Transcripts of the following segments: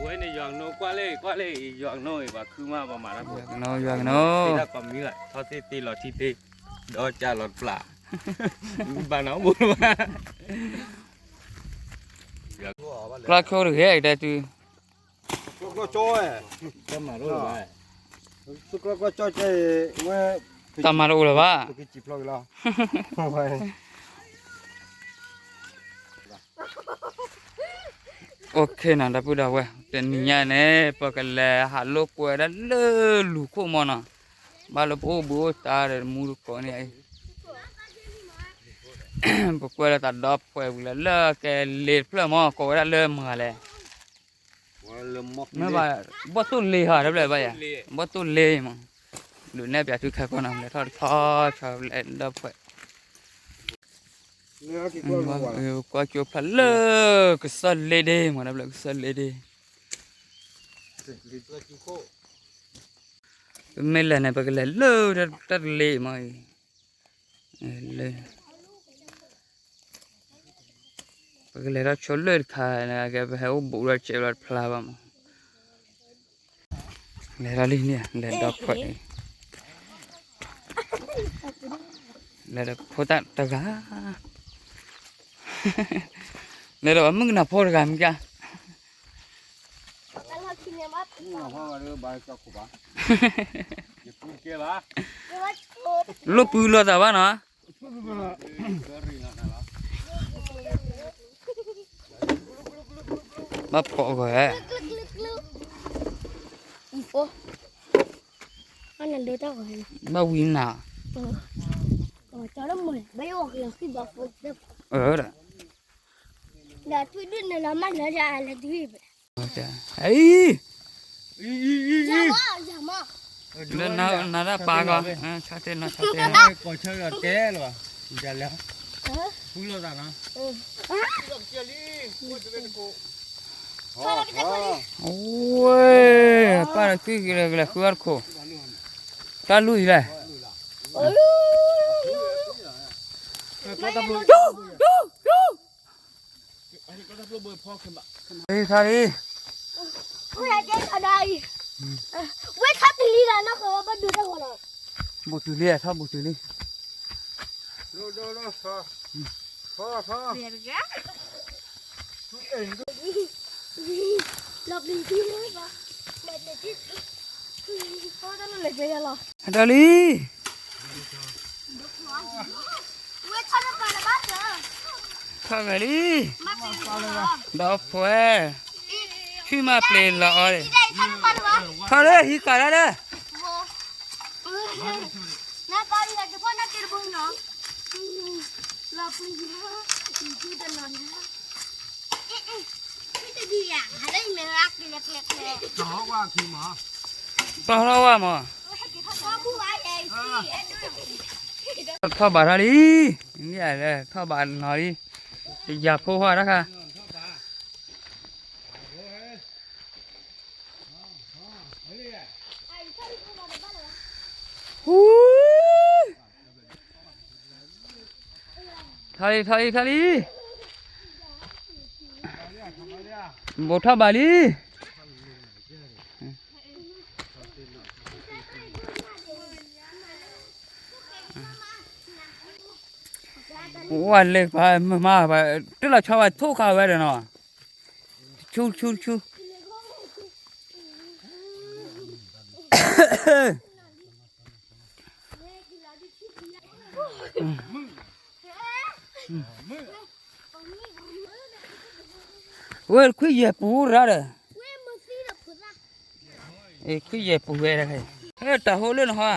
ဝဲန့ၣ်ယွၤကနိကွၢ်လၢ ကွၢ်လၢ ယွၤကနိ ပှၤခုမး ပှၤမၤတၢ်ဖိ ယွၤကနိ ယွၤကနိ သ့တၢ်ကိးမံၤလၢ ထီၣ်သ့ၣ်သ့လီၤထံသ့ ဒီးကၢ်လီၤတပျၢ် ဘၣ်နီၤဘိလၢၤဘၣ် ကျီၢ်ခိၣ်တဂ့ၤ ကတဲတုၤ ကျီၢ်ကျီၢ်ကၠီဝဲ ကျီၢ်ကျီၢ်ကၠီကဲဝဲ တၢ်မၤတအိၣ်လၢၤဘၣ် ပကစံၣ်ဖျိက့ၤလီၤ OK နီၤ ဒီပုၢ်ဒီဝဲၢ် တနံၤညါန့ၣ် ပကလဲၤဟးလိာ်ကွဲဒၣ်လၢလူၤခိၣ်မီၢ်နီၤ ဘၣ်လၢပအိၣ်ဘှံးအိၣ်သါဒီးမူတကိးန့ၣ် ပကွဲးလၢသးဒီဖှဲးဝံၤလၢ လၢကဲလ့တဖျၢၣ်မီၢ် ကိးဝဲဒၣ်လၢမၤလဲၣ် မ့ၢ်ဘၣ် ဘီၣ်သိၣ်လ့ဟီ တဖျၢၣ်ဘၣ်ယၤ ဘီၣ်သိၣ်လ့မီၢ် ဒုးနဲၣ်ပျးသုခဲကီၢ်နီၤ လဲၤထီၣ်တဆီဆီလဲၤဒီဖှဲး ကွၢ်ကၠိဖျါလၢ ကစၢၢ်လ့ဒ့မီၢ် တဖျၢၣ်ကစၢၢ်လ့ဒ့ ပမ့ၢ်လဲၤန့ၣ် ပကလဲၤလၢတၢ်တလ့မီၢ်အံၤ လၢ ပကလဲၤထီၣ်ဆိလၢတခါ ကဲပဟဲအိၣ်ဘူးဒီးစဲးလီၤတဖျါဘၣ်မီၢ် လဲၤထီၣ်လံန့ၣ် လဲၤဒီဖှဲး လဲၤဒီးဖိသၣ်တဂၤ လဲၤဒီးပှၤမုၣ်ကနီၤဖိတဂၤမ့ၢ်ကါ လိၣ်ပုၢ်လိာ်သးဘၣ်နီၤ ဘၣ်ပိာ်ဂီၤ ဘၣ်ဝံနၤ ဒီး အံၤ လၢနၤဒၣ်ပာ်ကီး ဆါတဲနီၤ ဆါတဲနီၤ ကိးဆၢကတဲလီၤ လဲၤ ဖုလိာ်သးနီၤ ဝဲ ပၢ်ဒီးကုၢ်ကလဲၤဃုအီၣ်တခိၣ် တၢ်လူၢ်အံၤလဲၣ် ထါလံ ဝဲထါတလံလီၤ နီၢ်ဃီဘၣ်ဒုးတၢ်ဂီၤလီၤ ဘူးတုၤလံ ထီၣ်ဘူးတုၤလံ လီၤပျံၤတံၢ်လၢဘၣ် ဟဲဒီးလံ ထီၣ်ဂဲၤလံ ဒီးဖှဲ ဆူၣ်မးပျ့ၤလီၤအီၤ ထီၣ်လၢဟံးကးဒၣ်လၢ တီထီၣ်ဝဲမး ထီၣ်ဘးထီၣ်လံ ထီၣ်ဘးနီၤလံ တယၤဖိဟီတခါ ထီၣ်လံ ထီၣ်လံ ထီၣ်လံ ဘိးထီၣ်ဘးလံ ဝဲလၢပှၤမၤမၤ တလီၤဆီဘၣ်ထိၣ်ခါဝဲဒီးနီၤ ဆူဆူဆူ ဝဲခွံယဲၢ်ပူၤရၣ်ဒီး ခွံယဲၢ်ပူၤဝဲဒၣ် တၢ်ဟိလၢနဟီ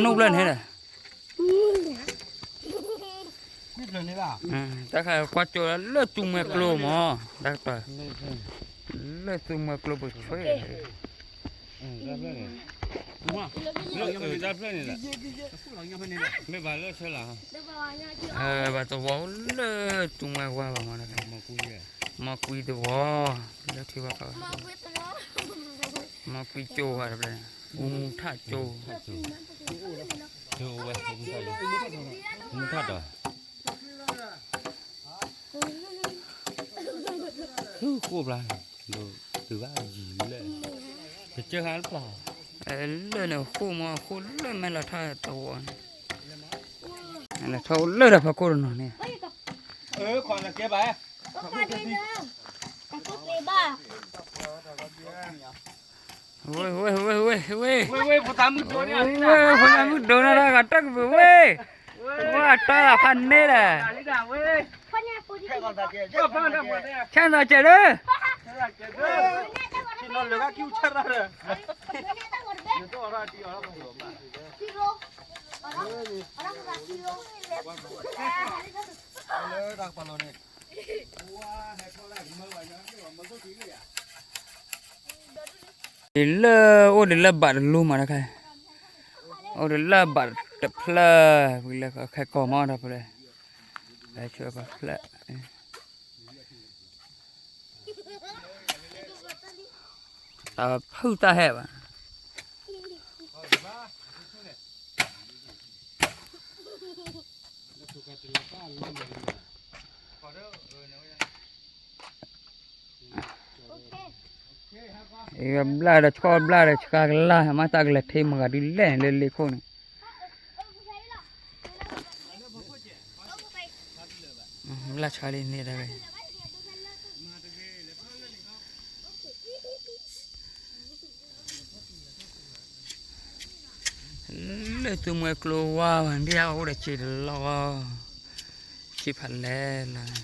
နူၢ်ဘျဲၣ်န့ၣ်ဒီး တၢ်ခါကွၢ်ကၠိလၢသူမွဲကျိမး တၢ်ကပၤ လၢသူမွဲကျိပူၤဆွဲ တၢ်ဖျၢၣ်န့ၣ်, တၢ်ဖျၢၣ်န့ၣ်, မ့ၢ်ဘၣ်လၢဆၢလၢ်, ဘၣ်သဝီလၢတူၢ်မွဲဝါဘၣ်မး, မီၢ်ကွံသဝီ, လၢထံဝါခီ, မီၢ်ကွံကၠိဝါတဖျၢၣ်, မူထၣ်ကၠိ, မူထၣ်ဒီး ဃိၣ်ဘျါ, ဒိးတုၤဘၣ်ယံၤလၢ, ကစၢၢ်ဟါတပျၢ်, လၢန့ၣ်ဃိၣ်မး ဃိၣ်လၢမဲာ်လီၤထီၣ်သဝီန့ၣ်, လီၤထီၣ်လၢဒီးဖီခိၣ်တနီၤန့ၣ်, ဝ့ၢ် ဝ့ၢ် ဝ့ၢ် ဝ့ၢ် ဝ့ၢ်, ဖိသၣ်မုၣ်ဒိၣ်န့ၣ် တၢ်ကပၤဝ့ၢ်, ဝ့ၢ် တၢ်ဖးန့ၣ်ဒီး, ဆၣ်သီစဲးဒီး, ဒ်လၢအိၣ်ဒ်လၢဘၣ်တလူမးတခါ, အိၣ်ဒ်လၢဘၣ်တဖျၢၣ်, ပကလဲၤခဲကီၢ်မးဒီးပလဲၤ, လဲၤဆၢပဖျၢၣ်, တၢ်ဖုၣ်တၢ်ဟဲဘၣ် ဘျၣ်ဒီးဆှီဘျၣ်ဒီးဆှါကလၢ် မ့ၢ်တၢ်ကလဲၤထံမဂၤဒုးလဲၣ်န့ၣ်လၢလ့ခိၣ်န့ၣ်, ဘျၣ်ဆှါလံန့ၣ်တဂ့ၤ လၢသူမှဲကျိဝါဘၣ် ဒ်အအိၣ်ဒီးစံးတလီၢ်, စံးဖးလဲၢ်လီၤ,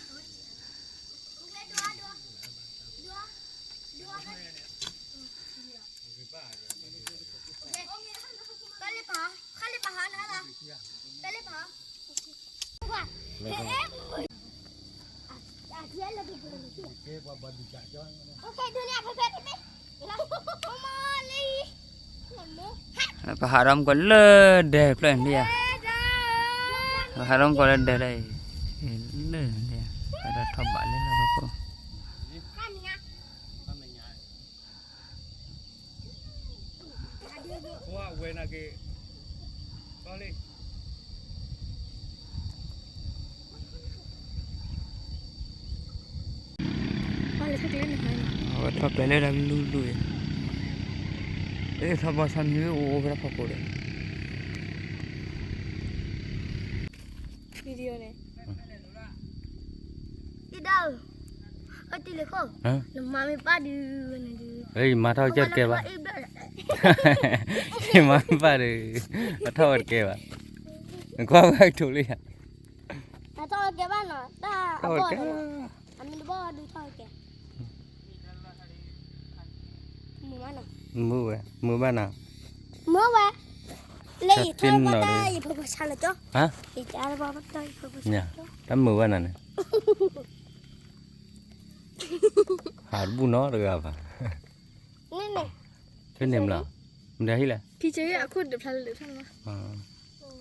ပဟးဒီးမုၢ်ကီၢ်လၢဒဲဖျၢၣ်န့ၣ်ဧါ, ပဟးဒီးမုၢ်ကီၢ်လၢဒဲလၢအံၤ, လၢန့ၣ်ဧါ, ပဟးဒီးထီၣ်ဘးလၢလီၢ်ဖီခိၣ် အဝဲထီၣ်ကျဲလၢတၢ်ကလုာ်ကလုာ်အံၤ, အ့ၣ်ထီၣ်ဘီဆီမံၤအိၣ်အိၣ်ဖဲတၢ်ဖီခိၣ်ဒီး video န့ၣ် အံၤဒၣ်ဧၢ, အတံၤလၢခိၣ်, နမၤမ့ၢ်ပၢ်ဒုး, မၤထီၣ်ကစၢၢ်တကဲဘၣ်, မၤမ့ၢ်ပၢ်ဒုး, အထီၣ်ဝဲတကဲဘၣ်, နကွၢ်ဝဲကထိးလံယၤ, အထီၣ်ဝဲတကဲဘၣ်နီၤ, တၢ်အဘီၣ်, အမံၤတဘီၣ်ဒုးထီၣ်ဝဲတကဲ မုာ်ဝဲ, မုာ်ဘၣ်နၤ, မုာ်ဝဲ, လၢယထီၣ်ဘၣ်တၢ်ယဖိဖိဆါလၢကၠီ, ယထီၣ်ဘၣ်တၢ်ယဖိဖိဆါလၢကၠီ, တၢ်မုာ်ဘၣ်နၤန့ၣ်, ဟးတဘူၣ်နီတဂၤဘၣ်, န့ၣ်, ဖဲန့ၣ်မလီၤ, မတၤဟံၣ်လဲၣ်, ဖံဆၢအခိၣ်ဒုးဖျါလၢာ်ထီၣ်မး,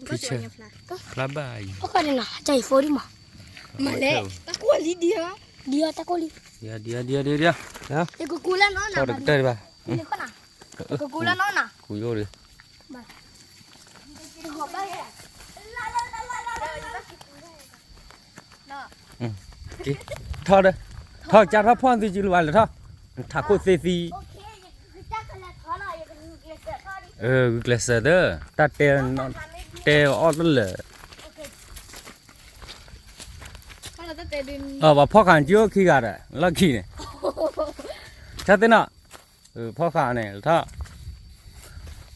ဖံဆၢ, ဖျါဘၣ်အံၤ, ကၠီယဖိဒံမး, မၤလဲၣ်, တၢ်ကိၢ်လံဒံး, ဒံးတၢ်ကိၢ်လံ, ဒံး, ဒံး, ဒံး, ဒံး, ယကကူလၢနီၢ်နၤ, တၢ်တဘၣ် ကကူလၢနီၢ်နၤ, ကူယိၣ်ဒီး, ထီၣ်ဒီး, ထီၣ်ကၢ်ထီၣ်ဖီၣ်သုကံလူၤဘၣ်လၢထီၣ်, ထးခိၣ်သ့သံ, ဂုာ်ကျဲးစၢးသၢ, တၢ်တဲ, တဲအီၣ်တလၢာ် ပှၤဖီၣ်ဃာ်ကၠိခံဂၤဒီး လီၢ်ခံန့ၣ်, ဆၢသ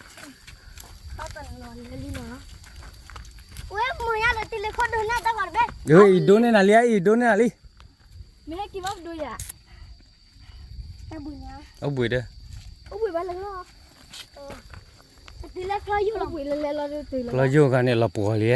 ့ၣ်နီၤ, ဖီၣ်ဃာ်န့ၣ် ထီၣ်, အံၤဒိးန့ၢ်နၤလံ, အံၤဒိးန့ၢ်နၤလံ, မ့ၢ်ဟဲက့ၤဘၣ်ဒိယၤ, အိၣ်ဘှံးဒီး, အိၣ်ဘှံးဘၣ်လၢလီၤ, ကျီယိၣ်ဂၤန့ၣ်လီၤပှီၤလံဧါ,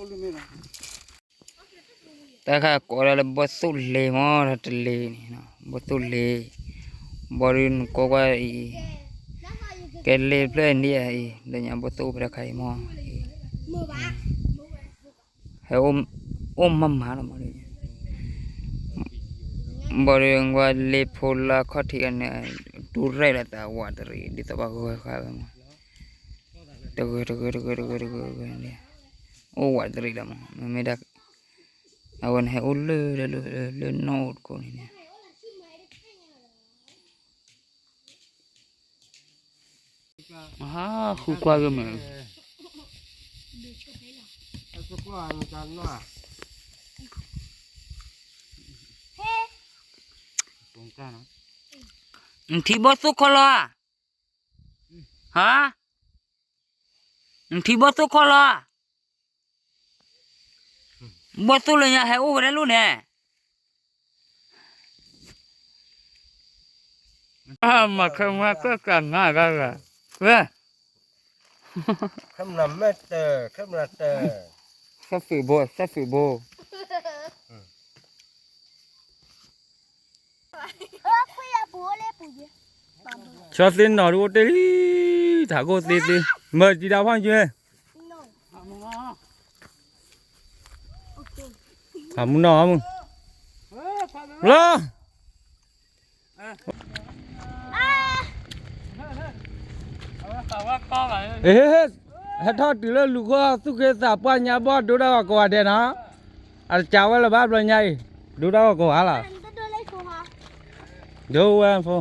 တၢ်ခါကိးဒၣ်လၢဘီၣ်သိၣ်လ့ၤမ့ၢ်တလ့ၤန့ၣ်, ဘီၣ်သိၣ်လ့ၤ, ဘီၣ်ဒုးနကိးကွၢ်အံၤ, ကဲလ့ၤဖျၢၣ်န့ၣ်အံၤ လၢညါဘီၣ်သိၣ်ဖဲတၢ်ခါအံၤမ့ၢ်အံၤ, ဟဲအိၣ်မးမးလီၤမး, ဘီၣ်ဒုးကွၢ်လ့ၤဖိလၢခီၣ်ထံးအန့ၣ်, တူၢ်ရဲၣ်လီၤသးဝးတရံး ဒ်သိးပှၤဂၢၢ်ဃာ်ဝဲမး, တဂၢၢ်တဂၢၢ်တဂၢၢ်တဂၢၢ်တဂၢၢ်တဂၢၢ်န့ၣ်, အိၣ်ဝးတရံးလီၤမး, မ့မ့ၢ်ဒၣ် အဝဲန့ၣ်ဟဲအိၣ်လၢလၢလၢနီၣ်အိၣ်တကိးန့ၣ်န့ၣ် ဟးဃုကွၢ်ဂ့ၤမ့ၢ်, နထံၣ်ဘီၣ်သိၣ်ခီလီၤဧါ, ဟါ, နထံၣ်ဘီၣ်သိၣ်ခီလီၤဧါ, ဘီၣ်သိၣ်လၢညါဟဲအိၣ်ဝဲဒၣ်လိၣ်န့ၣ် မၤခဲမၤကၢၣ်ကးနၤဂၤဂၤ, ဝဲ, ခဲမနၤမဲာ်တၢၢ်, ခဲမနၤတၢၢ်, သၣ်သုးဘိ, သၣ်သုးဘိ, ဆီသ့ၣ်နီၣ်ဒုးအိၣ်တ့ၢ်လံ, ထးခိၣ်သ့သ့, မၢတံၤဒၣ်ဖီၣ်က့ၤ ဖးမုၢ်နီၢ်မုၢ်, လၢ, ဟဲထီၣ်တုၤလၢလူၤဃီ သူၣ်က့သးပှၢ်ညါဘီၣ်ဒိတၢ်ဂီၤကိးဂၤဒဲးနီၤ, အတကးဝဲလၢၤဘၣ်ဘျီညါအံၤ, ဒိတၢ်ဂီၤကိးဂၤလီၤ, ဒိဝဲဖိ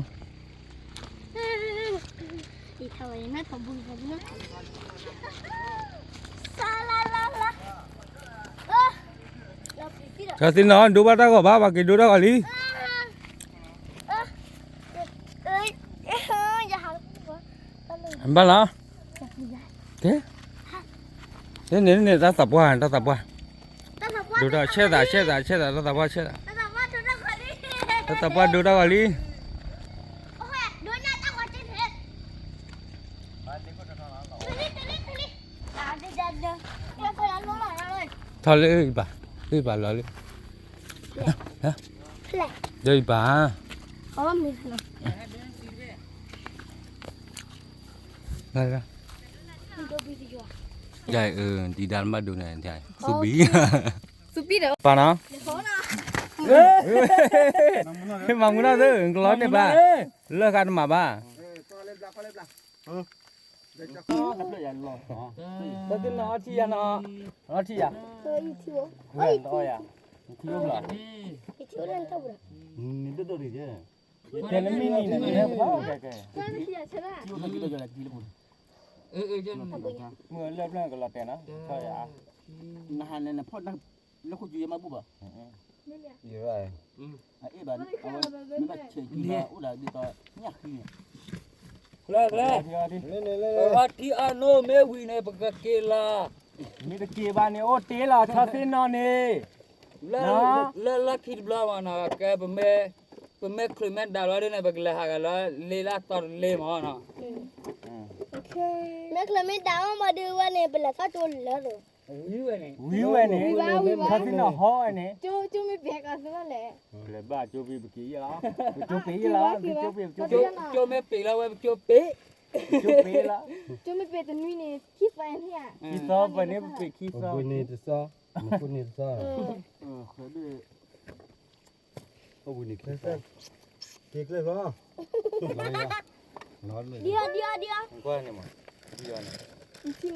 ဆီသ့ၣ်နီၣ် ဒိဘၣ်တၢ်ဂီၤဘၣ် ပှၤက့ၤဒိတၢ်ဂီၤလံ, ဘၣ်လီၤ, ကဲ, န့ၣ်န့ၣ် တၢ်သးပှၢ် တၢ်သးပှၢ်, ဒိတၢ်ဆဲးသး ဆဲးသး ဆဲးသး တၢ်သးပှၢ်ဆဲးသး, တၢ်သးပှၢ်ဒိတၢ်ဂီၤလံ. ထီၣ်လၢအံၤဘၣ်, အံၤဘၣ်လီၤလံ, ဒီးအံၤဘၣ်, ဒ်ဒၣ်မးဒိၣ်န့ၣ်, သူဘံ, သူဘံဒီးပာ်နီၤ, မၤမူနီၤသ့ၣ် ကလီန့ၣ်ဘၣ်, လၢဃာ်တမၤဘၣ်. သ့ၣ်နီၣ်အီထံယၤနီၤ, အီထံယၤ, ထံယၤ, နဒိၣ်ဒိၣ်ရံၣ်, တဲနမံၤနံၤန့ၣ်, မုၢ်လၢပျၢၢ်ကလီၤတဲာ်နီၤ, နဟးန့ၣ်နဖီၣ်တၢ်လၢခိၣ်ကူယဲမၤဘူၣ်ဘၣ်, အအဲၣ်ဘၣ်, မ့ၢ်ဘၣ်ဆဲးကံဘၣ်အိၣ်ဒၣ်ဒ်သိးညၣ်ဃံန့ၣ်, ကျဲ, ပဘၣ်ထံအါနိမ့ၢ်ဝံၤန့ၣ် ပကက့ၤလီၤ, မ့ၢ်တက့ၤဘၣ်န့ၣ် အိၣ်တ့ၢ်လီၤ ဆီသ့ၣ်နီၣ်န့ၣ်, လၢလၢခံတဘျီမးနီၤ ကဲ ပမ့ၢ်ချုးမ့ၢ်ဒၣ်လီၤဒ်န့ၣ် ပကလဲၤဟးဂၤလၢလ့လၢအသီတလ့မးနီၤ, မ့ၢ်ချုးမ့ၢ်ဒၣ်အီၤမးဒုးဝဲန့ၣ် ပလဲၤထီၣ်ကၠိလၢာ်, ဝံၤဝဲန့ၣ်, ဆီသ့ၣ်နီၣ်ဟီဝဲန့ၣ်, လဲၤဘၣ်ကၠိပ့ၤပက့ၤယဲလီၤ, ပကၠိပ့ၤယဲလီၤ, ပကၠိပ့ၤ, ကၠိမ့ၢ်ပ့ၤလီၤဝဲပကၠိပ့ၤ, ကၠိပ့ၤလီၤ, ကၠိမ့ၢ်ပ့ၤတနွံန့ၣ် ခံသီန့ၣ်, ခံသီပှဲၤန့ၣ်ပပ့ၤခံသီ, ပှဲၤန့ၣ်တသီ, မ့ၢ်ခိၣ်န့ၣ်တသီ, က့ၤကျဲလီ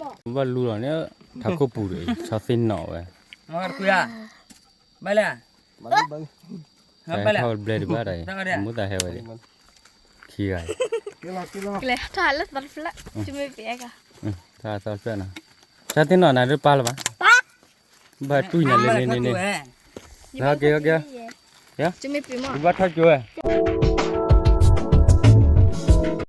ၤ, ဘၣ်လူလီၤန့ၣ်, ထးခိၣ်ပူၤဒီး ဆီသ့ၣ်နီၣ်ဝဲ, ဘၣ်လဲၣ်, ဘၣ်လဲၣ်, ထီၣ်ဘျဲၣ်ဒံးဘၣ်ဒီး, မူသးဟဲဝဲဒီး, ခံဂၤ, ထီၣ်လၢသီတဖျၢၣ်, ထီၣ်သီတဖျၢၣ်နီၤ, ဆီသ့ၣ်နီၣ်နၤဒုးပၢ်လၢၤဘၣ်, ဘၣ်တွံၢ်နၤလၢန့ၣ်န့ၣ်, က့ၤက့ၤ, ဘၣ်ထီၣ်ကၠိဝဲ